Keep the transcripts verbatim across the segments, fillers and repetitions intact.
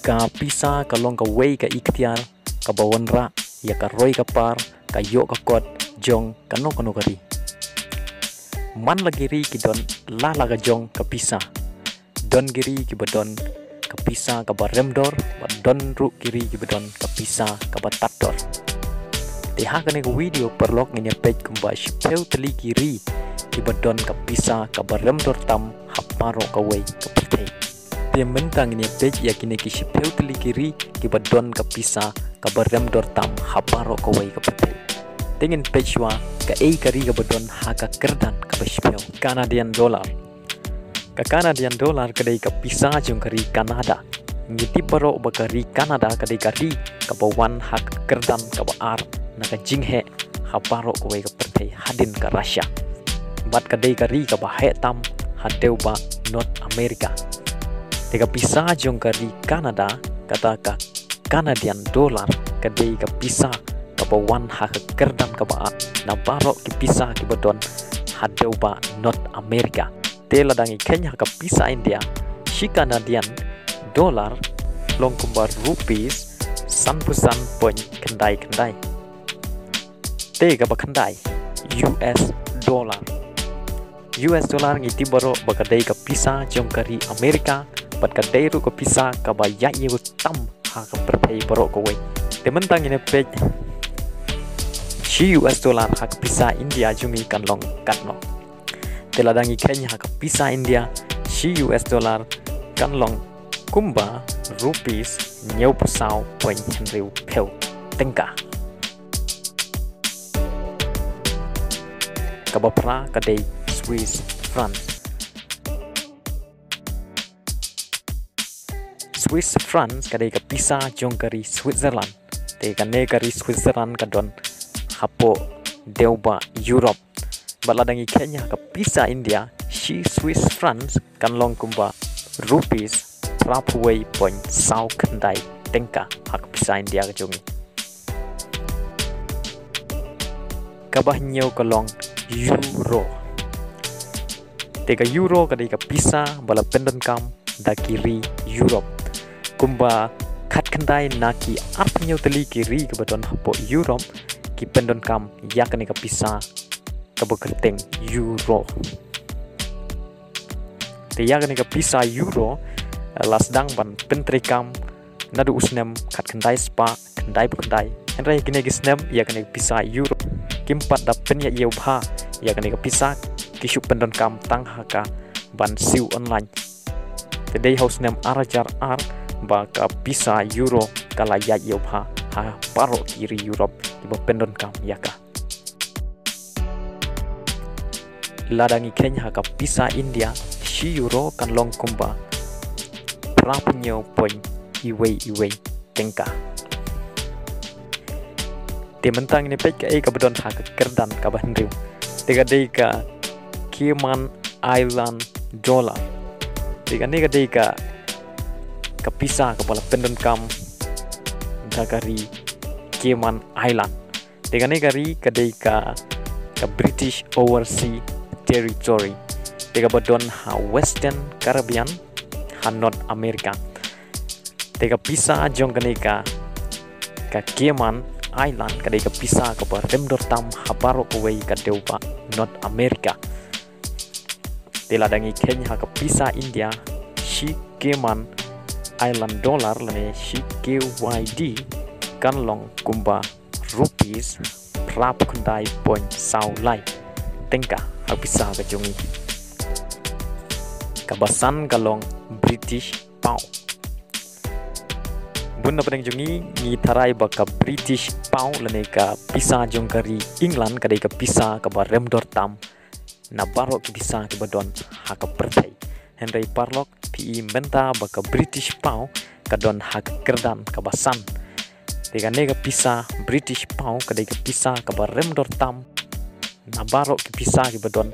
Ka pisa ka long kawei ka iktiar kaba wanrah ïa ka roi ka par, ka ïoh ka kot jong kano kano ka ri. Man la ki ri ki don la la ka jong ka pisa. Don ki ri kiba don ka pisa kaba rem dor, bad don ruh ki ri kiba don ka pisa kaba tad dor. Te ha kane ka video paralok ngin ïa peit kumba shiphew tylli ki ri kiba don ka pisa kaba rem dor tam ha baroh kawei ka pyrthei. Te mynta ngin ïa peit ïa kine ki shiphew tylli ki ri kiba don ka pisa kaba rem dor tam ha baroh kawei ka pyrthei. Te ngin peit shuwa kaei ka ri kaba don ha ka kyrdan kaba shiphew. Canadian dollar. Ka Canadian dollar ka dei ka pisa jong ka ri Canada. Ngi tip baroh ba ka ri Canada ka dei ka ri kaba wan ha ka kyrdan kaba ar na ka jingheh ha baroh kawei ka pyrthei hadien ka Russia. Bad ka dei ka ri kaba heh tam ha dewbah North America. Te ka pisa jong ka ri Canada, kata ka Canadian dollar, ka dei ka pisa kaba wan ha ka kyrdan kaba ar na baroh ki pisa kiba don ha dewbah North America. Te lada ngi kheiñ ha ka pisa India, shi Canadian dollar long kumba rupees sanphew san point khyndai khyndai. Te kaba khyndai, U S dollar. U S dollar ngi tip baroh ba ka dei ka pisa jong ka ri America, bad ka dei ruh ka pisa kaba ïaid ïew tam ha ka pyrthei baroh kawei. Te mynta ngin ïa peit shi U S dollar ha ka pisa India jong ngi kan long katno. Te lada ngi kheiñ ha ka pisa India, shi U S dollar kan long kumba rupees hynñiewphew saw point hynriewphew tyngka. Kaba phra ka dei Swiss francs. Swiss francs ka dei ka pisa jong ka ri Switzerland. Te kane ka ri Switzerland ka don hapoh dewbah Europe. Bad lada ngi kheiñ ha ka pisa India, shi Swiss francs kan long kumba rupees phraphew wei point saw khyndai tyngka ha ka pisa India ka jong ngi. Kaba hynñiew ka long euro. Te ka euro ka dei ka pisa ba la pyndonkam da ki ri Europe. Kumba khatkhyndai na ki arphew hynñiew tylli ki ri kiba don hapoh Europe ki pyndonkam ïa kane ka pisa kaba kyrteng euro. Te ïa kane ka pisa euro, eh, la sdang ban pyntreikam naduh u snem khatkhyndai spah khyndaiphew khyndai. Hynrei kine ki snem ïa kane ka pisa euro kim pat da pynïaid ïew bha ïa kane ka pisa, ki shu pyndonkam tang ha ka ban siew online. Te dei ha u snem ar hajar ar ba ka pisa euro ka la ïaid ïew bha ha baroh ki ri Europe kiba pyndonkam ïa ka. Lada ngi kheiñ ha ka pisa India, shi euro kan long kumba phraphew hynñiew point iwei iwei tyngka. Te mynta ngin peit kaei kaba don ha ka kyrdan kaba hynriew. Te ka dei ka Cayman Island dollar. Te kane ka dei ka, ka pisa kaba la pyndonkam da ka ri Cayman Island. Te kane ka ri ka dei ka, ka British Overseas Territory. Te kaba don ha Western Caribbean ha North America. Te ka pisa jong kane ka, ka Cayman Island ka dei ka pisa kaba rem dor tam ha baroh kawei ka dewbah North America. Te lada ngi kheiñ ha ka pisa India, shi Cayman Island dollar lane shi K Y D kan long kumba rupees phraphew khyndai point saw lai tyngka ha ka pisa ka jong ngi. Kaba san ka long British pound. Bun na pdeng jong ngi ngi tharai ba ka British pound lane ka pisa jong ka ri England ka dei ka pisa kaba rem dor tam na baroh ki pisa kiba don ha ka pyrthei. Hynrei paralok, phi i mynta ba ka British pound ka don ha ka kyrdan kaba san. Te kane ka pisa British pound ka dei ka pisa kaba rem dor tam na baroh ki pisa kiba don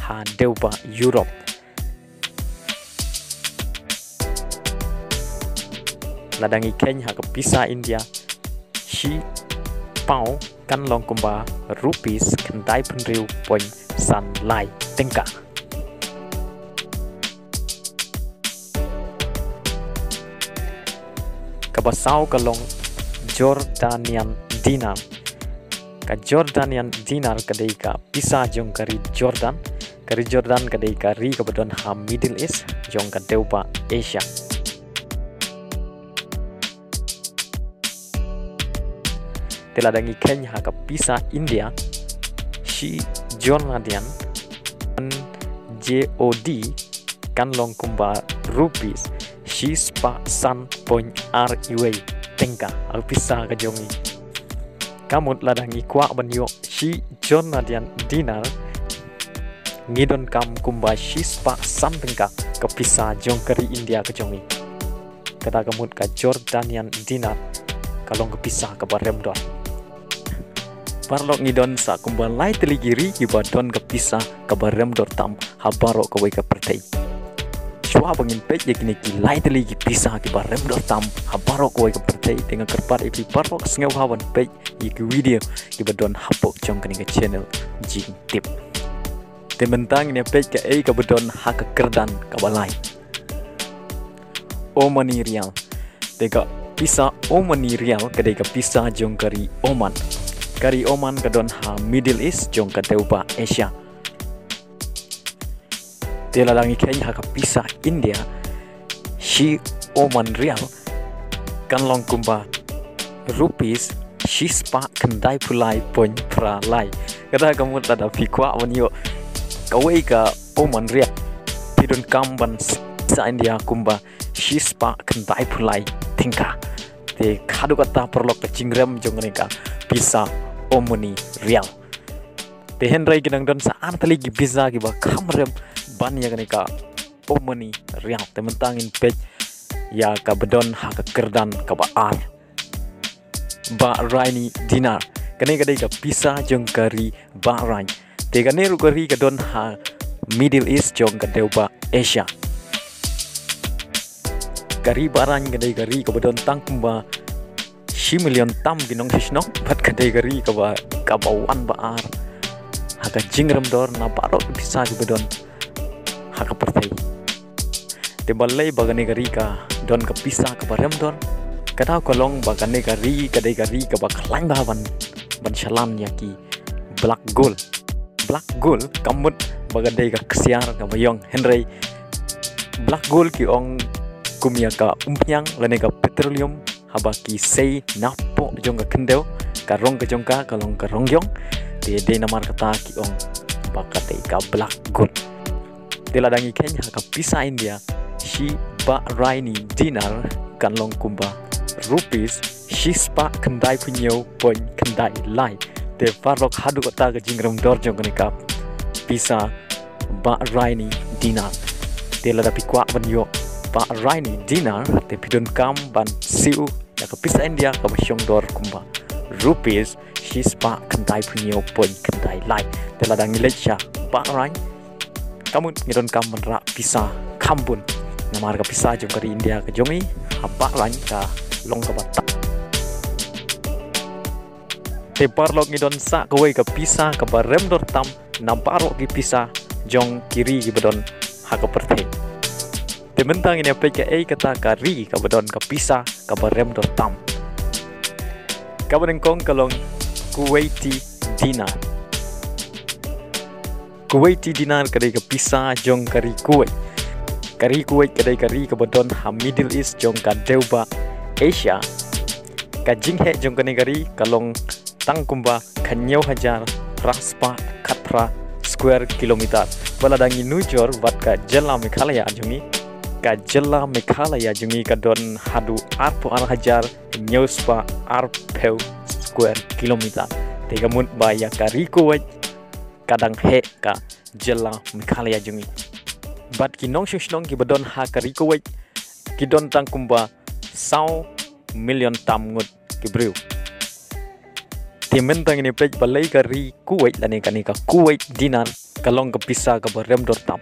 ha dewbah Europe. Lada ngi kheiñ ha ka pisa India, shi pound kan long kumba rupees khyndai phew hynriew point san lai tyngka. Kaba saw ka long Jordanian dinar. Ka Jordanian dinar ka dei ka pisa jong ka ri Jordan. Ka ri Jordan ka dei ka ri kaba don ha Middle East jong ka dewbah Asia. Te lada ngi kheiñ ha ka pisa India, shi Jordanian, J O D, kan long kumba rupees shispah san point ar wei tyngka ha ka pisa ka jong ngi. Kamut lada ngi kwah ban ïoh shi Jordanian dinar, ngi donkam kumba shispah san tyngka ka pisa jong ka ri India ka jong ngi. Kata kamut ka Jordanian dinar ka long ka pisa kaba rem dor. Paralok, ngi don sa kumba lai tylli ki ri kiba don ka pisa kaba rem dor tam ha baroh kawei ka pyrthei. Shuwa ba ngin peit ïa kine ki lai tylli ki pisa kiba rem dor tam ha baroh kawei ka pyrthei, te nga kyrpad ïa phi paralok sngewbha ban peit ïa ki video kiba don hapoh jong kane ka channel Jingtip. Te mynta ngin ïa peit kaei kaba don ha ka kyrdan kaba lai. Omani rial. Te ka pisa Omani rial ka dei ka pisa jong ka ri Oman. Ka ri Oman ka don ha Middle East jong ka dewbah Asia. Te lada ngi kheiñ ha ka pisa India, shi Oman rial kan long kumba rupees shispah khyndai phew lai point phra lai. Kata kamut lada phi kwah ban ïoh kawei ka Oman rial, phi donkam ban pisa India kumba shispah khyndai phew lai tyngka. Te haduh katta paralok ka jingrem jong kane ka pisa Omani rial. Te hynrei ki nang don sa ar tylli ki pisa kiba kham rem ban ïa kane ka Omani rial. Te mynta ngin peit ïa kaba don ha ka kyrdan kaba ar. Bahraini dinar. Kane ka dei ka pisa jong ka ri Bahrain. Te kane ruh ka ri ka don ha Middle East jong ka dewbah Asia. Ka ri Bahrain ka dei ka ri kaba don tang kumba shi million tam ki nongshong shnong, bad ka dei ka ri kaba, kaba wan ba ar ha ka jingrem dor na baroh ki pisa kiba don ha ka pyrthei. Te balei ba kane ka ri ka don ka pisa kaba rem dor? Ka daw ka long ba kane ka ri ka dei ka ri kaba khlaiñ bha ban, ban shalan ïa ki black gold. Black gold kamut ba ka dei ka ksiar kaba ïong, hynrei black gold ki ong kum ïa ka umphniang lane ka petroleum, haba ki sei napoh jong ka khyndew, ka rong ka jong ka ka long ka rong ïong. Te dei namar kata ki ong ba ka dei ka black gold. Te lada ngi kheiñ ha ka pisa India, shi Bahraini dinar kan long kumba rupees shispah khyndai phew hynñiew point khyndai lai. Te paralok, haduh katta ka jingrem dor jong kane ka pisa Bahraini dinar. Te lada phi kwah ban ïoh Bahraini dinar, te phi donkam ban siew ïa ka pisa India kaba shong dor kumba rupees shispah khyndai phew hynñiew point khyndai lai. Te lada ngi leit sha Bahrain, kamut ngi donkam ban rah pisa kham bun. Namar ka pisa jong ka ri India ka jong ngi ha Bahrain ka long kaba tam. Te paralok, ngi don sa kawei ka pisa kaba rem dor tam na baroh ki pisa jong ki ri kiba don ha ka pyrthei. Te mynta ngin ïa peit kaei kata ka ri kaba don ka pisa kaba rem dor tam. Kaba nyngkong ka long Kuwaiti dinar. Kuwaiti dinar ka dei ka pisa jong ka ri Kuwait. Ka ri Kuwait ka dei ka ri kaba don ha Middle East jong ka dewbah Asia. Ka jingheh jong kane ka ri ka long tang kumba khathynñiew hajar phra spah khatphra square kilometer. Bad lada ngi nujor bad ka jylla Meghalaya jong ngi, ka jylla Meghalaya jong ngi ka don haduh arphew ar hajar hynñiew spah arphew square kilometer. Te kamut ba ïa ka ri Kuwait ka dang heh ka jylla Meghalaya jong ngi. Bad ki nongshong shnong kiba don ha ka ri Kuwait ki don tang kumba saw million tam ngut ki briew. Te mynta ngin ïa peit balei ka ri Kuwait lane kane ka Kuwait dinar ka long ka pisa kaba rem dor tam.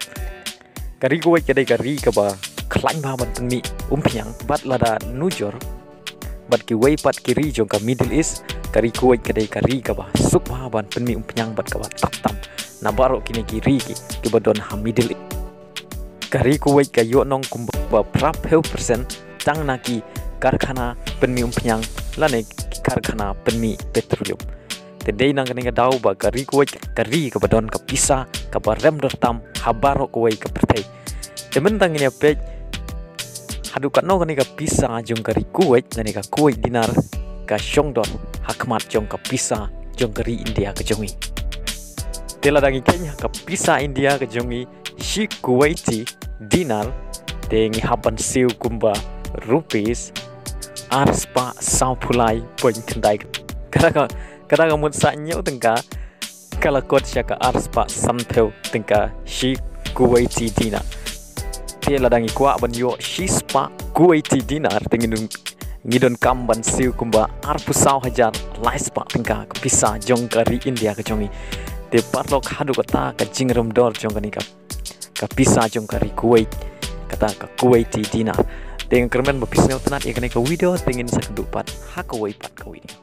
Ka ri Kuwait ka dei ka ri kaba khlaiñ bha ban pynmih umphniang, bad lada nujor bad kiwei pat ki ri jong ka Middle East, ka ri Kuwait ka dei ka ri kaba suk bha ban pynmih umphniang bad kaba tap tam na baroh kine ki ri ki, kiba don ha Middle East. Ka ri Kuwait ka ïoh nong kumba phraphew percent tang na ki karkhana pynmih umphniang lane ki karkhana pynmih petroleum. Te dei na kane ka daw ba ka ri Kuwait ka ri kaba don ka pisa kaba rem dor tam ha baroh kawei ka pyrthei. Te mynta ngin ïa peit haduh katno kane ka pisa jong ka ri Kuwait lane ka Kuwait dinar ka shong dor ha khmat jong ka pisa jong ka ri India ka jong ngi. Te lada ngi kheiñ ha ka pisa India ka jong ngi shi Kuwaiti dinar, te ngi hap ban siew kumba rupees ar spah saw phew lai point khyndai. Kata ka, kata ka mut sa hynñiew tyngka ka la kot sha ka ar spah san phew tyngka shi Kuwaiti dinar. Te lada ngi kwah ban ïoh shi spah Kuwaiti dinar, te ngi don, ngi donkam ban siew kumba arphew saw hajar lai spah tyngka ka pisa jong ka ri India ka jong ngi. Te paralok, haduh kata ka jingrem dor jong kane ka, ka pisa jong ka ri Kuwait, kata ka Kuwaiti dinar. Te nga kyrmen ba phi sngewtynnat ïa kane ka video, te ngin sa kynduh pat ha kawei pat ka video.